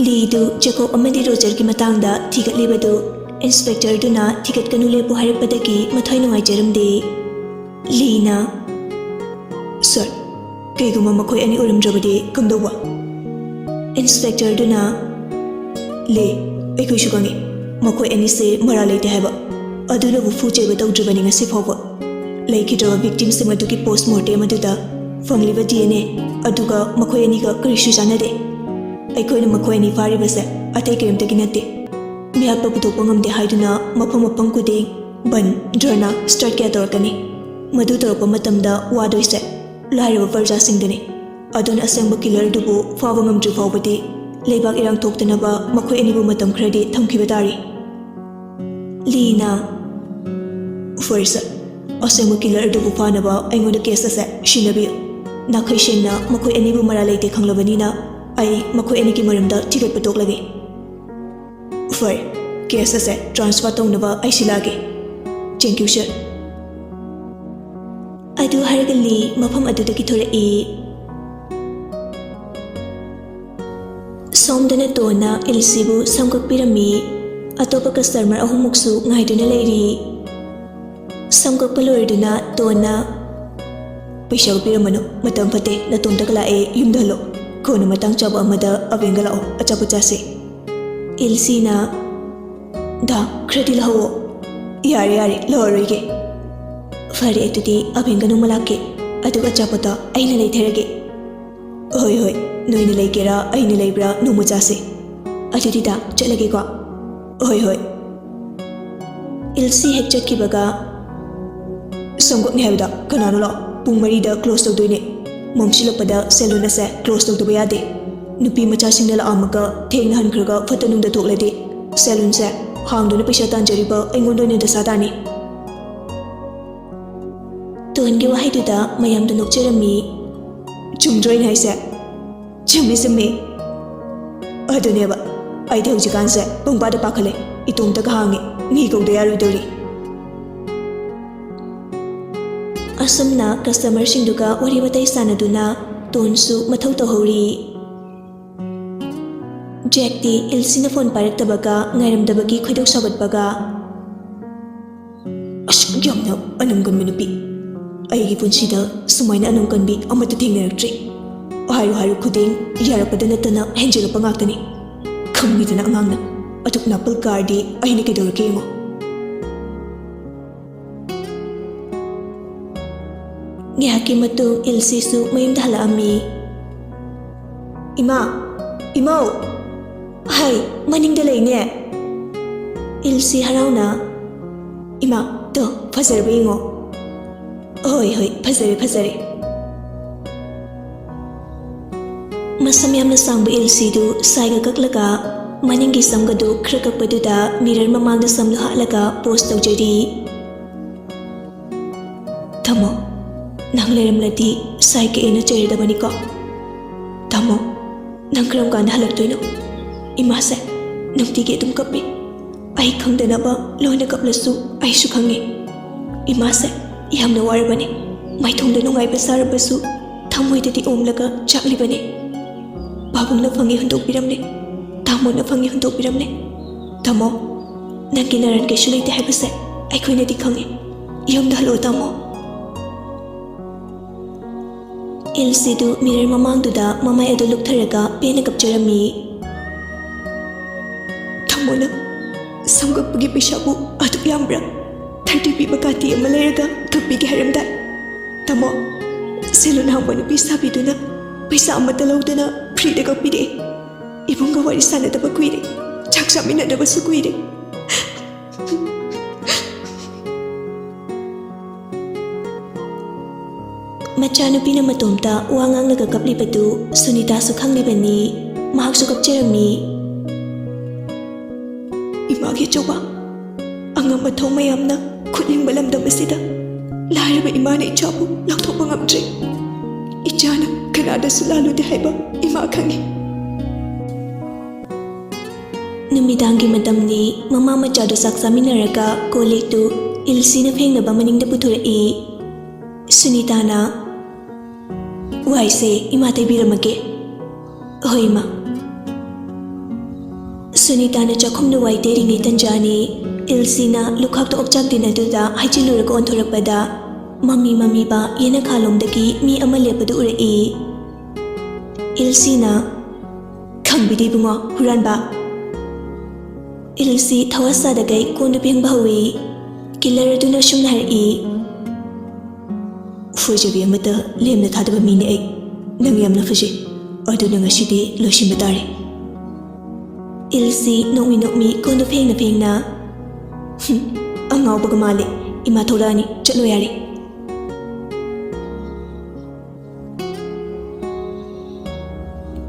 ꯂꯤꯗꯨ ꯖꯦꯀꯣꯕ ꯑꯃꯗꯤ ꯔꯣꯖꯔꯒꯤ ꯃꯇꯥꯡꯗ ꯊꯤꯒꯠꯂꯤꯕꯗꯨ ꯏꯟꯁꯄꯦꯛꯇꯔꯗꯨꯅ ꯊꯤꯒꯠꯀꯅꯨ ꯂꯦꯞꯄꯨ ꯍꯥꯏꯔꯛꯄꯗꯒꯤ ꯃꯊ꯭ꯋꯥꯏ ꯅꯨꯡꯉꯥꯏꯖꯔꯝꯗꯦ꯫ ꯂꯤꯅ, "ꯁꯥꯔ, ꯀꯩꯒꯨꯝꯕ ꯃꯈꯣꯏ ꯑꯅꯤ ꯑꯣꯏꯔꯝꯗ꯭ꯔꯕꯗꯤ ꯀꯝꯗꯧꯕ?" ꯏꯟꯁꯄꯦꯛꯇꯔꯗꯨꯅ, "ꯂꯤ, ꯑꯩꯈꯣꯏꯁꯨ ꯈꯪꯉꯤ ꯃꯈꯣꯏ ꯑꯅꯤꯁꯦ ꯃꯔꯥꯜ ꯂꯩꯇꯦ ꯍꯥꯏꯕ꯫ ꯑꯗꯨꯅꯕꯨ ꯐꯨ ꯆꯩꯕ ꯇꯧꯗ꯭ꯔꯤꯕꯅꯤ ꯉꯁꯤ ꯐꯥꯎꯕ꯫ ꯂꯩꯈꯤꯗ꯭ꯔꯕ ꯚꯤꯛꯇꯤꯝꯁꯤꯡ ꯑꯗꯨꯒꯤ ꯄꯣꯁꯃꯣꯔꯇꯦꯝ ꯑꯗꯨꯗ ꯐꯪꯂꯤꯕ ꯗꯤ ꯑꯦꯟ ꯑꯦ ꯑꯗꯨꯒ ꯃꯈꯣꯏ ꯑꯅꯤꯒ ꯀꯔꯤꯁꯨ ꯆꯥꯟꯅꯗꯦ꯫ ꯑꯩꯈꯣꯏꯅ ꯃꯈꯣꯏ ꯑꯅꯤ ꯐꯥꯔꯤꯕꯁꯦ ꯑꯇꯩ ꯀꯔꯤꯝꯇꯒꯤ ꯅꯠꯇꯦ꯫ ꯃꯤꯍꯥꯠꯄ ꯄꯨꯊꯣꯛꯄ ꯉꯝꯗꯦ ꯍꯥꯏꯗꯨꯅ ꯃꯐꯝ ꯃꯐꯝ ꯈꯨꯗꯤꯡ ꯕꯟ, ꯙꯔꯅꯥ, ꯁ꯭ꯇ꯭ꯔꯥꯏꯛ ꯀꯌꯥ ꯇꯧꯔꯛꯀꯅꯤ꯫ ꯃꯗꯨ ꯇꯧꯔꯛꯄ ꯃꯇꯝꯗ ꯋꯥꯗꯣꯏꯁꯦ ꯂꯥꯏꯔꯕ ꯄ꯭ꯔꯖꯥꯁꯤꯡꯗꯅꯤ꯫ ꯑꯗꯨꯅ ꯑꯁꯦꯡꯕ ꯀꯤꯂꯔꯗꯨꯕꯨ ꯐꯥꯕ ꯉꯝꯗ꯭ꯔꯤ ꯐꯥꯎꯕꯗꯤ ꯂꯩꯕꯥꯛ ꯏꯔꯥꯡ ꯊꯣꯛꯇꯅꯕ ꯃꯈꯣꯏ ꯑꯅꯤꯕꯨ ꯃꯇꯝ ꯈꯔꯗꯤ ꯊꯝꯈꯤꯕ ꯇꯥꯔꯤ"꯫ ꯂꯤꯅ, "ꯐꯔꯦ ꯁꯥꯔ, ꯑꯁꯦꯡꯕ ꯀꯤꯂꯔ ꯑꯗꯨꯕꯨ ꯐꯥꯅꯕ ꯑꯩꯉꯣꯟꯗ ꯀꯦꯁ ꯑꯁꯦ ꯁꯤꯟꯅꯕꯤꯌꯨ꯫ ꯅꯥꯈꯩ ꯁꯦꯡꯅ ꯃꯈꯣꯏ ꯑꯅꯤꯕꯨ ꯃꯔꯥꯜ ꯂꯩꯇꯦ ꯈꯪꯂꯕꯅꯤꯅ ꯑꯩ ꯃꯈꯣꯏ ꯑꯅꯤꯒꯤ ꯃꯔꯝꯗ ꯊꯤꯒꯠꯄ ꯇꯣꯛꯂꯒꯦ"꯫ "ꯐꯔꯦ, ꯀꯦꯁ ꯑꯁꯦ ꯇ꯭ꯔꯥꯟꯁꯐꯔ ꯇꯧꯅꯕ ꯑꯩ ꯁꯤꯜꯂꯛꯑꯒꯦ꯫ Thank you, sir"꯫ ꯑꯗꯨ ꯍꯥꯏꯔꯒ ꯂꯤ ꯃꯐꯝ ꯑꯗꯨꯗꯒꯤ ꯊꯣꯔꯛꯏ꯫ ꯁꯣꯝꯗꯅ ꯇꯣꯟꯅ ꯏꯜꯁꯤꯕꯨ ꯁꯝ ꯀꯛꯄꯤꯔꯝꯃꯤ꯫ ꯑꯇꯣꯞꯄ ꯀꯁꯇꯃꯔ ꯑꯍꯨꯝꯃꯨꯛꯁꯨ ꯉꯥꯏꯗꯨꯅ ꯂꯩꯔꯤ꯫ ꯁꯝ ꯀꯛꯄ ꯂꯣꯏꯔꯗꯨꯅ ꯇꯣꯟꯅ, "ꯄꯩꯁꯥ ꯄꯤꯔꯝꯃꯅꯨ, ꯃꯇꯝ ꯐꯠꯇꯦ, ꯅꯇꯣꯝꯇꯒ ꯂꯥꯛꯑꯦ, ꯌꯨꯝꯗ ꯍꯜꯂꯣ꯫ ꯀꯣꯟꯅ ꯃꯇꯥꯡ ꯆꯥꯕ ꯑꯃꯗ ꯑꯕꯦꯟꯒ ꯂꯥꯛꯑꯣ, ꯑꯆꯥꯄꯣꯠ ꯆꯥꯁꯦ"꯫ ꯏꯜꯁꯤꯅ, "ꯗꯥ, ꯈꯔꯗꯤ ꯂꯧꯍꯧꯑꯣ"꯫ "ꯌꯥꯔꯦ, ꯌꯥꯔꯦ, ꯂꯧꯔꯔꯣꯏꯒꯦ"꯫ "ꯐꯔꯦ, ꯑꯗꯨꯗꯤ ꯑꯕꯦꯟꯒ ꯅꯣꯡꯃ ꯂꯥꯛꯀꯦ, ꯑꯗꯨꯒ ꯑꯆꯥꯄꯣꯠꯇꯣ ꯑꯩꯅ ꯂꯩꯊꯔꯒꯦ"꯫ "ꯍꯣꯏ, ꯍꯣꯏ, ꯅꯣꯏꯅ ꯂꯩꯒꯦꯔꯥ ꯑꯩꯅ ꯂꯩꯕ꯭ꯔꯥ ꯅꯣꯡꯃ ꯆꯥꯁꯦ꯫ ꯑꯗꯨꯗꯤ ꯗꯥ, ꯆꯠꯂꯒꯦꯀꯣ"꯫ "ꯍꯣꯏ, ꯍꯣꯏ"꯫ ꯏꯜꯁꯤ ꯍꯦꯛ ꯆꯠꯈꯤꯕꯒ, "ꯁꯝ ꯀꯛꯅꯤ ꯍꯥꯏꯕꯗ ꯀꯅꯥꯅꯣ ꯂꯥꯛꯑꯣ, ꯄꯨꯡ ꯃꯔꯤꯗ ꯀ꯭ꯂꯣꯁ ꯇꯧꯗꯣꯏꯅꯦ꯫ ꯃꯝꯁꯤꯜꯂꯛꯄꯗ ꯁꯦꯂꯨꯟ ꯑꯁꯦ ꯀ꯭ꯂꯣꯁ ꯇꯧꯗꯕ ꯌꯥꯗꯦ꯫ ꯅꯨꯄꯤ ꯃꯆꯥꯁꯤꯡꯅ ꯂꯥꯛꯑꯝꯃꯒ ꯊꯦꯡꯅ ꯍꯟꯈ꯭ꯔꯒ ꯐꯠꯇ ꯅꯨꯡꯗ ꯊꯣꯛꯂꯗꯤ ꯁꯦꯂꯨꯟꯁꯦ ꯍꯥꯡꯗꯨꯅ ꯄꯩꯁꯥ ꯇꯥꯟꯖꯔꯤꯕ ꯑꯩꯉꯣꯟꯗ ꯑꯣꯏꯅ ꯗꯁꯥ ꯇꯥꯅꯤ"꯫ ꯇꯣꯟꯒꯤ ꯋꯥꯍꯩꯗꯨꯗ ꯃꯌꯥꯝꯗꯨ ꯅꯣꯛꯆꯔꯝꯃꯤ꯫ "ꯆꯨꯝꯗ꯭ꯔꯣ ꯑꯩꯅ ꯍꯥꯏꯁꯦ?" "ꯆꯨꯝꯃꯤ, ꯆꯨꯝꯃꯤ꯫ ꯑꯗꯨꯅꯦꯕ, ꯑꯩꯗꯤ ꯍꯧꯖꯤꯛꯀꯥꯟꯁꯦ ꯄꯪꯄꯥꯗ ꯄꯥꯈꯠꯂꯦ, ꯏꯇꯣꯝꯇꯒ ꯍꯥꯡꯉꯦ, ꯃꯤ ꯀꯧꯗ ꯌꯥꯔꯣꯏꯗꯧꯔꯤ꯫" ꯑꯁꯨꯝꯅ ꯀꯁꯇꯃꯔꯁꯤꯡꯗꯨꯒ ꯋꯥꯔꯤ ꯋꯥꯇꯥꯏ ꯁꯥꯟꯅꯗꯨꯅ ꯇꯣꯟꯁꯨ ꯃꯊꯧ ꯇꯧꯍꯧꯔꯤ꯫ ꯖꯦꯛꯇꯤ ꯏꯜꯁꯤꯅ ꯐꯣꯟ ꯄꯥꯏꯔꯛꯇꯕꯒ ꯉꯥꯏꯔꯝꯗꯕꯒꯤ ꯈꯣꯏꯗꯧ ꯁꯥꯎꯒꯠꯄꯒ, "ꯑꯁꯨꯛ ꯌꯥꯝꯅ ꯑꯅꯝ ꯀꯟꯕ ꯅꯨꯄꯤ, ꯑꯩꯒꯤ ꯄꯨꯟꯁꯤꯗ ꯁꯨꯃꯥꯏꯅ ꯑꯅꯝ ꯀꯟꯕꯤ ꯑꯃꯠꯇ ꯊꯦꯡꯅꯔꯛꯇ꯭ꯔꯤ꯫ ꯍꯥꯏꯔꯨ ꯍꯥꯏꯔꯨ ꯈꯨꯗꯤꯡ ꯌꯥꯔꯛꯄꯗ ꯅꯠꯇꯅ ꯍꯦꯟꯖꯤꯜꯂꯛꯄ ꯉꯥꯛꯇꯅꯤ꯫ ꯈꯪꯉꯤꯗꯅ ꯑꯉꯥꯡꯅ, ꯑꯗꯨꯛ ꯅꯥꯄꯜ ꯀꯥꯔꯗꯤ ꯑꯩꯅ ꯀꯩꯗꯧꯔꯛꯀꯦ ꯌꯦꯡꯉꯣ꯫" ꯉꯥꯏꯍꯥꯛꯀꯤ ꯃꯇꯨꯡ ꯏꯜꯁꯤꯁꯨ ꯃꯌꯨꯝꯗ ꯍꯜꯂꯛꯑꯝꯃꯤ꯫ "ꯏꯃꯥ, ꯏꯃꯧ!" "ꯍꯥꯏ, ꯃꯅꯤꯡꯗ ꯂꯩꯅꯦ꯫" ꯏꯜꯁꯤ ꯍꯔꯥꯎꯅ, "ꯏꯃꯥ, ꯇꯣ, ꯐꯖꯔꯕ ꯌꯦꯡꯉꯣ꯫" "ꯍꯣꯏ, ꯍꯣꯏ, ꯐꯖꯔꯦ, ꯐꯖꯔꯦ꯫" ꯃꯁꯝ ꯌꯥꯝꯅ ꯁꯥꯡꯕ ꯏꯜꯁꯤꯗꯨ ꯁꯥꯏꯒ ꯀꯛꯂꯒ ꯃꯅꯤꯡꯒꯤ ꯁꯝꯒꯗꯨ ꯈꯔ ꯀꯛꯄꯗꯨꯗ ꯃꯤꯔꯔ ꯃꯃꯥꯡꯗ ꯁꯝꯗꯨ ꯍꯥꯠꯂꯒ ꯄꯣꯁ ꯇꯧꯖꯔꯤ꯫ "ꯇꯥꯃꯣ, ꯅꯪ ꯂꯩꯔꯝꯂꯗꯤ ꯁꯥꯏ ꯀꯛꯑꯦꯅ ꯆꯩꯔꯗꯕꯅꯤꯀꯣ꯫ ꯇꯥꯃꯣ, ꯅꯪ ꯀꯔꯝ ꯀꯥꯟꯗ ꯍꯜꯂꯛꯇꯣꯏꯅꯣ? ꯏꯃꯥꯁꯦ ꯅꯨꯡꯇꯤꯒꯤ ꯑꯗꯨꯝ ꯀꯞꯄꯤ꯫ ꯑꯩ ꯈꯪꯗꯅꯕ ꯂꯣꯏꯅ ꯀꯞꯂꯁꯨ ꯑꯩꯁꯨ ꯈꯪꯉꯤ꯫ ꯏꯃꯥꯁꯦ ꯌꯥꯝꯅ ꯋꯥꯔꯕꯅꯤ꯫ ꯃꯥꯏꯊꯣꯡꯗ ꯅꯨꯡꯉꯥꯏꯕ ꯁꯥꯔꯕꯁꯨ ꯊꯃꯣꯏꯗꯗꯤ ꯑꯣꯝꯂꯒ ꯆꯥꯛꯂꯤꯕꯅꯤ꯫ ꯄꯥꯕꯨꯡꯅ ꯐꯪꯉꯤ ꯍꯨꯟꯗꯣꯛꯄꯤꯔꯝꯂꯦ, ꯇꯥꯃꯣꯅ ꯐꯪꯉꯤ ꯍꯨꯟꯗꯣꯛꯄꯤꯔꯝꯂꯦ꯫ ꯇꯥꯃꯣ, ꯅꯪꯒꯤ ꯅꯔꯥꯟ ꯀꯩꯁꯨ ꯂꯩꯇꯦ ꯍꯥꯏꯕꯁꯦ ꯑꯩꯈꯣꯏꯅꯗꯤ ꯈꯪꯉꯤ꯫ ꯌꯨꯝꯗ ꯍꯜꯂꯛꯑꯣ, ꯇꯥꯃꯣ꯫" ꯏꯜꯁꯤꯗꯨ ꯃꯤꯔꯔ ꯃꯃꯥꯡꯗꯨꯗ ꯃꯃꯥꯏ ꯑꯗꯨ ꯂꯨꯞꯊꯔꯒ ꯄꯦꯟꯅ ꯀꯞꯆꯔꯝꯃꯤ꯫ "ꯇꯥꯃꯣꯅ ꯁꯝ ꯀꯛꯄꯒꯤ ꯄꯩꯁꯥꯕꯨ ꯑꯗꯨꯛ ꯌꯥꯝꯕ꯭ꯔꯥ? ꯊꯥꯔꯇꯤ ꯄꯤꯕ ꯀꯥꯇꯤ ꯑꯃ ꯂꯩꯔꯒ ꯀꯛꯄꯤꯒꯦ ꯍꯥꯏꯔꯝꯗꯥꯏ꯫ ꯇꯥꯃꯣ, ꯁꯦꯂꯨꯟ ꯍꯥꯡꯕ ꯅꯨꯄꯤ ꯁꯥꯕꯤꯗꯨꯅ ꯄꯩꯁꯥ ꯑꯃꯠꯇ ꯂꯧꯗꯅ ꯐ꯭ꯔꯤꯗ ꯀꯛꯄꯤꯔꯛꯑꯦ꯫ ꯏꯕꯨꯡꯒ ꯋꯥꯔꯤ ꯁꯥꯟꯅꯗꯕ ꯀꯨꯏꯔꯦ, ꯆꯥꯛ ꯆꯥꯃꯤꯟꯅꯗꯕꯁꯨ ꯀꯨꯏꯔꯦ꯫" ꯃꯆꯥꯅꯨꯄꯤꯅ ꯃꯇꯣꯝꯇ ꯋꯥ ꯉꯥꯡꯂꯒ ꯀꯞꯂꯤꯕꯗꯨ ꯁꯨꯅꯤꯇꯥꯁꯨ ꯈꯪꯂꯤꯕꯅꯤ꯫ ꯃꯍꯥꯛꯁꯨ ꯀꯞꯆꯔꯝꯃꯤ꯫ "ꯏꯃꯥꯒꯤ ꯑꯆꯧꯕ ꯑꯉꯝ ꯑꯊꯧ ꯃꯌꯥꯝꯅ ꯈꯨꯠ ꯂꯤꯡꯕ ꯂꯝꯗꯝ ꯑꯁꯤꯗ ꯂꯥꯏꯔꯕ ꯏꯃꯥꯅ ꯏꯆꯥꯕꯨ ꯂꯧꯊꯣꯛꯄ ꯉꯝꯗ꯭ꯔꯦ꯫ ꯏꯆꯥꯅ ꯀꯅꯥꯗꯁꯨ ꯂꯥꯜꯂꯨꯗꯦ ꯍꯥꯏꯕ ꯏꯃꯥ ꯈꯪꯏ꯫ ꯅꯨꯃꯤꯗꯥꯡꯒꯤ ꯃꯇꯝꯅꯤ꯫ ꯃꯃꯥ ꯃꯆꯥꯗꯨ ꯆꯥꯛ ꯆꯥꯃꯤꯟꯅꯔꯒ ꯀꯣꯜ ꯂꯤꯛꯇꯨ ꯏꯜꯁꯤꯅ ꯐꯦꯡꯅꯕ ꯃꯅꯤꯡꯗ ꯄꯨꯊꯣꯔꯛꯏ꯫ ꯁꯨꯅꯤꯇꯥꯅ, "ꯋꯥꯏꯁꯦ ꯏꯃꯥ ꯇꯩꯕꯤꯔꯝꯃꯒꯦ꯫" "ꯍꯣꯏ, ꯏꯃꯥ꯫" ꯁꯨꯅꯤꯇꯥꯅ ꯆꯥꯛꯈꯨꯝꯗ ꯋꯥꯏ ꯇꯩꯔꯤꯉꯩ ꯇꯟꯖꯥꯅꯤ꯫ ꯏꯜꯁꯤꯅ ꯂꯨꯈꯥꯛꯇ ꯑꯣꯛꯆꯥꯛ ꯇꯤꯟ ꯑꯗꯨꯗ ꯍꯩꯖꯤꯜꯂꯨꯔꯒ ꯑꯣꯟꯊꯣꯔꯛꯄꯗ, ꯃꯃꯤ ꯃꯃꯤꯕ ꯌꯦꯅꯈꯥꯂꯣꯝꯗꯒꯤ ꯃꯤ ꯑꯃ ꯂꯦꯞꯄꯗꯨ ꯎꯔꯛꯏ꯫ ꯏꯜꯁꯤꯅ, "ꯈꯪꯕꯤꯗꯦ ꯏꯕꯨꯡꯉꯣ, ꯍꯨꯔꯥꯟꯕ꯫" ꯏꯜꯁꯤ ꯊꯋꯥ ꯁꯥꯗꯈꯩ ꯀꯣꯟꯗꯨ ꯐꯦꯡꯕ ꯍꯧꯏ꯫ ꯀꯤꯂꯔ ꯑꯗꯨꯅ ꯑꯁꯨꯝꯅ ꯍꯥꯏꯔꯛꯏ, "ꯐꯣꯏꯖꯕꯤ ꯑꯃꯠꯇ ꯂꯦꯝꯅ ꯊꯥꯗꯕ ꯃꯤꯅꯤ ꯑꯩ꯫ ꯅꯪ ꯌꯥꯝꯅ ꯐꯖꯩ꯫ ꯑꯗꯨꯅ ꯉꯁꯤꯗꯤ ꯂꯣꯏꯁꯤꯟꯕ ꯇꯥꯔꯦ꯫" ꯏꯜꯁꯤ ꯅꯣꯛꯃꯤ ꯅꯣꯛꯃꯤ ꯀꯣꯟꯗꯨ ꯐꯦꯡꯅ ꯐꯦꯡꯅ, "ꯍꯨꯝ, ꯑꯉꯥꯎꯕꯒ ꯃꯥꯜꯂꯦ꯫ ꯏꯃꯥ ꯊꯣꯛꯂꯛꯑꯅꯤ, ꯆꯠꯂꯣ ꯌꯥꯔꯦ꯫"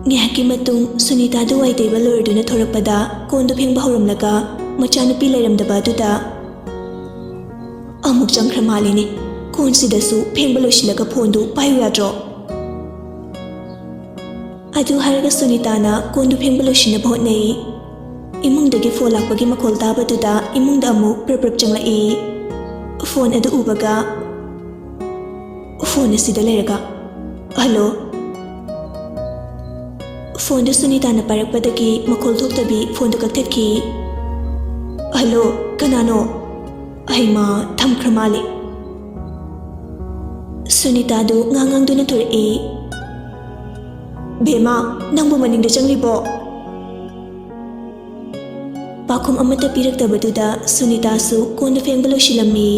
ꯉꯥꯏꯍꯥꯛꯀꯤ ꯃꯇꯨꯡ ꯁꯨꯅꯤꯇꯥꯗꯨ ꯋꯥꯏ ꯇꯩꯕ ꯂꯣꯏꯔꯗꯨꯅ ꯊꯣꯔꯛꯄꯗ ꯀꯣꯟꯗꯨ ꯐꯦꯡꯕ ꯍꯧꯔꯝꯂꯒ ꯃꯆꯥꯅꯨꯄꯤ ꯂꯩꯔꯝꯗꯕ ꯑꯗꯨꯗ, "ꯑꯃꯨꯛ ꯆꯪꯈ꯭ꯔ ꯃꯥꯜꯂꯤꯅꯦ꯫ ꯀꯣꯟꯁꯤꯗꯁꯨ ꯐꯦꯡꯕ ꯂꯣꯏꯁꯤꯜꯂꯒ ꯐꯣꯟꯗꯨ ꯄꯥꯏꯌꯨ ꯌꯥꯗ꯭ꯔꯣ?" ꯑꯗꯨ ꯍꯥꯏꯔꯒ ꯁꯨꯅꯤꯇꯥꯅ ꯀꯣꯟꯗꯨ ꯐꯦꯡꯕ ꯂꯣꯏꯁꯤꯟꯅꯕ ꯍꯣꯠꯅꯩ꯫ ꯏꯃꯨꯡꯗꯒꯤ ꯐꯣꯟ ꯂꯥꯛꯄꯒꯤ ꯃꯈꯣꯜ ꯇꯥꯕꯗꯨꯗ ꯏꯃꯨꯡꯗ ꯑꯃꯨꯛ ꯄ꯭ꯔꯞ ꯄ꯭ꯔꯞ ꯆꯪꯂꯛꯏ꯫ ꯐꯣꯟ ꯑꯗꯨ ꯎꯕꯒ, ꯐꯣꯟ ꯑꯁꯤꯗ ꯂꯩꯔꯒ, "ꯍꯜꯂꯣ?" ꯐꯣꯟꯗꯨ ꯁꯨꯅꯤꯇꯥꯅ ꯄꯥꯏꯔꯛꯄꯗꯒꯤ ꯃꯈꯣꯜ ꯊꯣꯛꯇꯕꯤ ꯐꯣꯟꯗꯨ ꯀꯛꯊꯠꯈꯤ꯫ "ꯍꯜꯂꯣ, ꯀꯅꯥꯅꯣ? ꯍꯩꯃꯥ, ꯊꯝꯈ꯭ꯔ ꯃꯥꯜꯂꯦ꯫" ꯁꯨꯅꯤꯇꯥꯗꯨ ꯉꯥꯡ ꯉꯥꯡꯗꯨꯅ ꯊꯣꯔꯛꯏ꯫ "ꯕꯦꯝꯃ, ꯅꯪꯕꯨ ꯃꯅꯤꯡꯗ ꯆꯪꯂꯤꯕꯣ?" ꯄꯥꯎꯈꯨꯝ ꯑꯃꯠꯇ ꯄꯤꯔꯛꯇꯕꯗꯨꯗ ꯁꯨꯅꯤꯇꯥꯁꯨ ꯀꯣꯟꯗꯨ ꯐꯦꯡꯕ ꯂꯣꯏꯁꯤꯜꯂꯝꯃꯤ꯫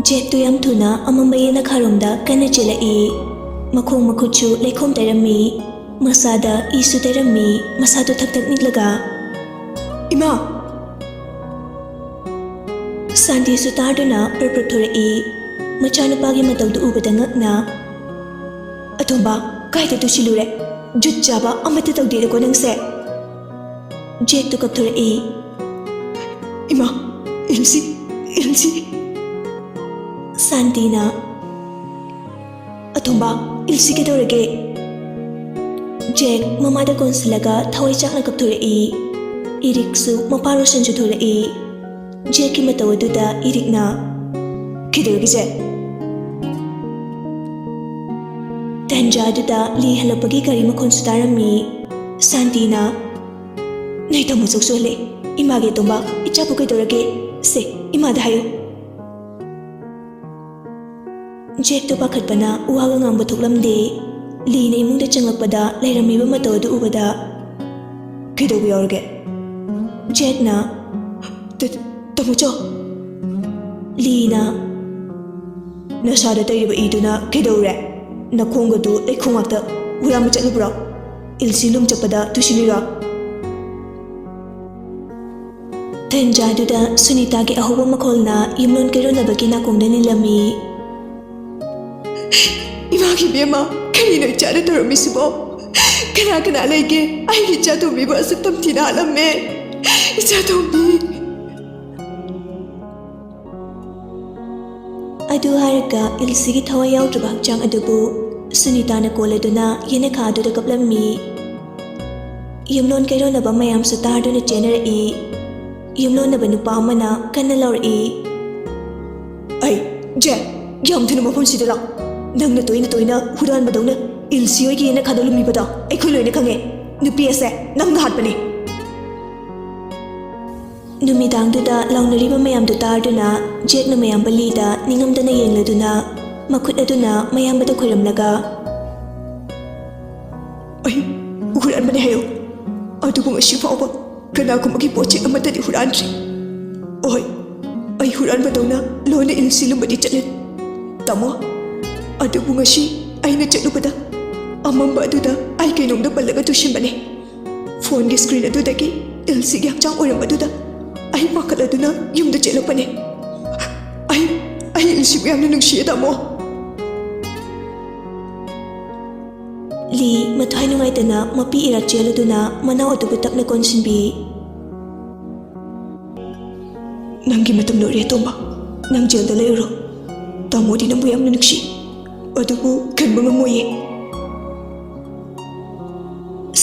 ꯖꯦꯠꯇꯨ ꯌꯥꯝ ꯊꯨꯅ ꯑꯃꯝꯕ ꯌꯦꯅꯈꯥꯔꯣꯝꯗ ꯀꯟꯅ ꯆꯦꯜꯂꯛꯏ꯫ ꯃꯈꯣꯡ ꯃꯈꯨꯠꯁꯨ ꯂꯩꯈꯣꯝ ꯇꯩꯔꯝꯃꯤ꯫ ꯃꯁꯥꯗ ꯏꯁꯨ ꯇꯩꯔꯝꯃꯤ꯫ ꯃꯁꯥꯗꯨ ꯊꯛ ꯊꯛ ꯅꯤꯛꯂꯒ, "ꯏꯃꯥ!" ꯁꯥꯟꯇꯤꯁꯨ ꯇꯥꯗꯨꯅ ꯄ꯭ꯔꯞ ꯄ꯭ꯔꯞ ꯊꯣꯔꯛꯏ꯫ ꯃꯆꯥꯅꯨꯄꯥꯒꯤ ꯃꯇꯧꯗꯨ ꯎꯕꯗ ꯉꯛꯅ, "ꯑꯇꯣꯝꯕ, ꯀꯥꯏꯗ ꯇꯨꯁꯤꯜꯂꯨꯔꯦ? ꯖꯨꯠ ꯆꯥꯕ ꯑꯃꯠꯇ ꯇꯧꯗꯦꯗꯀꯣ ꯅꯪꯁꯦ!" ꯖꯦꯛꯇꯨ ꯀꯞꯊꯣꯔꯛꯏ꯫ "ꯏꯃꯥ, ꯏꯜꯁꯤ, ꯏꯜꯁꯤ!" ꯁꯥꯟꯇꯤꯅ, "ꯑꯇꯣꯝꯕ, ꯏꯜꯁꯤ ꯀꯩꯗꯧꯔꯒꯦ?" ꯖꯦꯛ ꯃꯃꯥꯗ ꯀꯣꯟꯁꯤꯜꯂꯒ ꯊꯋꯥꯏ ꯆꯥꯛꯅ ꯀꯞꯊꯣꯔꯛꯏ꯫ ꯏꯔꯤꯛꯁꯨ ꯃꯄꯥ ꯔꯣꯁꯟꯁꯨ ꯊꯣꯛꯂꯛꯏ꯫ ꯖꯦꯛꯀꯤ ꯃꯇꯧ ꯑꯗꯨꯗ ꯏꯔꯤꯛꯅ, "ꯀꯩꯗꯧꯔꯒꯦ, ꯖꯦꯛ?" ꯇꯟꯖꯥ ꯑꯗꯨꯗ ꯂꯤ ꯍꯜꯂꯛꯄꯒꯤ ꯒꯥꯔꯤ ꯃꯈꯣꯟꯁꯨ ꯇꯥꯔꯝꯃꯤ꯫ ꯁꯥꯟꯇꯤꯅ, "ꯅꯣꯏ ꯇꯥꯃꯣ ꯆꯧꯁꯨ ꯍꯜꯂꯛꯑꯦ꯫ ꯏꯃꯥꯒꯤ ꯑꯇꯣꯝꯕ, ꯏꯆꯥꯕꯨ ꯀꯩꯗꯧꯔꯒꯦ? ꯁꯦ, ꯏꯃꯥꯗ ꯍꯥꯏꯌꯨ꯫" ꯖꯦꯛꯇꯣ ꯄꯥꯈꯠꯄꯅ ꯋꯥꯒ ꯉꯥꯡꯕ ꯊꯣꯛꯂꯝꯗꯦ꯫ ꯂꯤꯅ ꯏꯃꯨꯡꯗ ꯆꯪꯂꯛꯄꯗ ꯂꯩꯔꯝꯃꯤꯕ ꯃꯇꯧ ꯑꯗꯨ ꯎꯕꯗ, "ꯀꯩꯗꯧꯕ ꯌꯥꯎꯔꯒꯦ?" ꯖꯦꯛꯅ, "ꯇ-, ꯇꯥꯃꯣ ꯆꯧ!" ꯂꯤꯅ, "ꯅꯁꯥꯗ ꯇꯩꯔꯤꯕ ꯏꯗꯨꯅ ꯀꯩꯗꯧꯔꯦ? ꯅꯈꯣꯡꯒꯗꯨ ꯂꯩꯈꯣꯝ ꯉꯥꯛꯇ ꯍꯨꯔꯥꯟꯕ ꯆꯠꯂꯨꯕ꯭ꯔꯣ? ꯏꯜꯁꯤ ꯂꯨꯝ ꯆꯠꯄꯗ ꯇꯨꯁꯤꯜꯂꯤꯔꯣ?" ꯇꯟꯖꯥꯗꯨꯗ ꯁꯨꯅꯤꯇꯥꯒꯤ ꯑꯍꯧꯕ ꯃꯈꯣꯜꯅ ꯌꯨꯝꯂꯣꯟ ꯀꯩꯔꯣꯟꯅꯕꯒꯤ ꯅꯥꯀꯣꯡꯗ ꯅꯤꯜꯂꯝꯃꯤ꯫ "ꯏꯃꯥꯒꯤ ꯏꯕꯦꯝꯃ, ꯀꯔꯤꯅꯣ ꯏꯆꯥꯗ ꯇꯧꯔꯝꯃꯤꯁꯤꯕꯣ? ꯀꯅꯥ ꯀꯅꯥ ꯂꯩꯒꯦ? ꯑꯩꯒꯤ ꯏꯆꯥ ꯇꯣꯝꯕꯤꯕꯨ ꯑꯁꯨꯛ ꯇꯝꯊꯤꯅ ꯍꯥꯠꯂꯝꯃꯦ꯫ ꯏꯆꯥ ꯇꯣꯝꯕꯤ!" ꯑꯗꯨ ꯍꯥꯏꯔꯒ ꯏꯜꯁꯤꯒꯤ ꯊꯋꯥꯏ ꯌꯥꯎꯗ꯭ꯔꯕ ꯍꯛꯆꯥꯡ ꯑꯗꯨꯕꯨ ꯁꯨꯅꯤꯇꯥꯅ ꯀꯣꯜꯂꯗꯨꯅ ꯌꯦꯅꯈꯥ ꯑꯗꯨꯗ ꯀꯞꯂꯝꯃꯤ꯫ ꯌꯨꯝꯂꯣꯟ ꯀꯩꯔꯣꯟꯅꯕ ꯃꯌꯥꯝꯁꯨ ꯇꯥꯗꯨꯅ ꯆꯦꯟꯅꯔꯛꯏ꯫ ꯌꯨꯝꯂꯣꯟꯅꯕ ꯅꯨꯄꯥ ꯑꯃꯅ ꯀꯟꯅ ꯂꯥꯎꯔꯛꯏ, "ꯑꯩ, ꯖꯦ, ꯌꯥꯝ ꯊꯨꯅ ꯃꯐꯝꯁꯤꯗ ꯂꯥꯛ꯫ ꯅꯪꯅ ꯇꯣꯏꯅ ꯇꯣꯏꯅ ꯍꯨꯔꯥꯟꯕꯗꯧꯅ ꯏꯜꯁꯤ ꯍꯣꯏꯒꯤ ꯌꯦꯅꯈꯥꯗ ꯂꯨꯝꯃꯤꯕꯗꯣ ꯑꯩꯈꯣꯏ ꯂꯣꯏꯅ ꯈꯪꯉꯦ꯫ ꯅꯨꯄꯤ ꯑꯁꯦ ꯅꯪꯅ ꯍꯥꯠꯄꯅꯤ꯫" ꯅꯨꯃꯤꯗꯥꯡꯗꯨꯗ ꯂꯥꯎꯅꯔꯤꯕ ꯃꯌꯥꯝꯗꯨ ꯇꯥꯗꯨꯅ ꯖꯦꯛꯅ ꯃꯌꯥꯝꯕ ꯂꯤꯗ ꯅꯤꯡꯉꯝꯗꯅ ꯌꯦꯡꯂꯗꯨꯅ ꯃꯈꯨꯠ ꯑꯗꯨꯅ ꯃꯌꯥꯝꯕꯗ ꯈꯨꯔꯨꯝꯂꯒ, "ꯑꯩ ꯍꯨꯔꯥꯟꯕꯅꯤ ꯍꯥꯏꯌꯨ, ꯑꯗꯨꯕꯨ ꯉꯁꯤ ꯐꯥꯎꯕ ꯀꯅꯥꯒꯨꯝꯕꯒꯤ ꯄꯣꯠ ꯆꯩ ꯑꯃꯠꯇꯗꯤ ꯍꯨꯔꯥꯟꯗ꯭ꯔꯤ꯫ ꯑꯣꯏ, ꯑꯩ ꯍꯨꯔꯥꯟꯕꯗꯧꯅ ꯂꯣꯟꯅ ꯏꯜꯁꯤ ꯂꯨꯝꯕꯗꯤ ꯆꯠꯂꯦ, ꯇꯥꯃꯣ꯫ ꯑꯗꯨꯕꯨ ꯉꯁꯤ ꯑꯩꯅ ꯆꯠꯂꯨꯕꯗ ꯑꯃꯝꯕ ꯑꯗꯨꯗ ꯑꯩ ꯀꯩꯅꯣꯝꯗ ꯄꯜꯂꯒ ꯇꯨꯁꯤꯟꯕꯅꯦ꯫ ꯐꯣꯟꯒꯤ ꯁ꯭ꯀ꯭ꯔꯤꯟ ꯑꯗꯨꯗꯒꯤ ꯏꯜꯁꯤꯒꯤ ꯍꯛꯆꯥꯡ ꯑꯣꯏꯔꯝꯕꯗꯨꯗ ꯑꯩ ꯄꯥꯈꯠꯂꯗꯨꯅ ꯌꯨꯝꯗ ꯆꯦꯜꯂꯛꯄꯅꯦ꯫ ꯑꯩ, ꯑꯩ ꯏꯜꯁꯤꯕꯨ ꯌꯥꯝꯅ ꯅꯨꯡꯁꯤꯌꯦ, ꯇꯥꯃꯣ꯫" ꯂꯤ ꯃꯊ꯭ꯋꯥꯏ ꯅꯨꯡꯉꯥꯏꯇꯅ ꯃꯄꯤ ꯏꯔꯥ ꯆꯦꯜꯂꯗꯨꯅ ꯃꯅꯥꯎ ꯑꯗꯨꯕꯨ ꯇꯞꯅ ꯀꯣꯟꯁꯤꯟꯕꯤ꯫ "ꯅꯪꯒꯤ ꯃꯇꯝ ꯂꯣꯏꯔꯦ ꯑꯇꯣꯝꯕ, ꯅꯪ ꯖꯦꯜꯗ ꯂꯩꯔꯨꯔꯣ꯫ ꯇꯥꯃꯣꯗꯤ ꯅꯪꯕꯨ ꯌꯥꯝꯅ ꯅꯨꯡꯁꯤ, ꯑꯗꯨꯕꯨ ꯀꯟꯕ ꯉꯝꯃꯣꯏꯌꯦ꯫"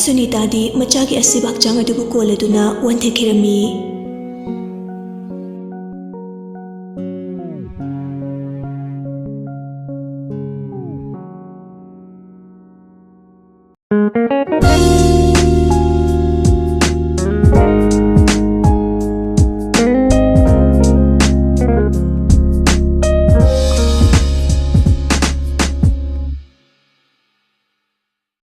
ꯁꯨꯅꯤꯇꯥꯗꯤ ꯃꯆꯥꯒꯤ ꯑꯁꯤꯕ ꯍꯛꯆꯥꯡ ꯑꯗꯨꯕꯨ ꯀꯣꯜꯂꯗꯨꯅ ꯋꯥꯟꯊꯈꯤꯔꯝꯃꯤ꯫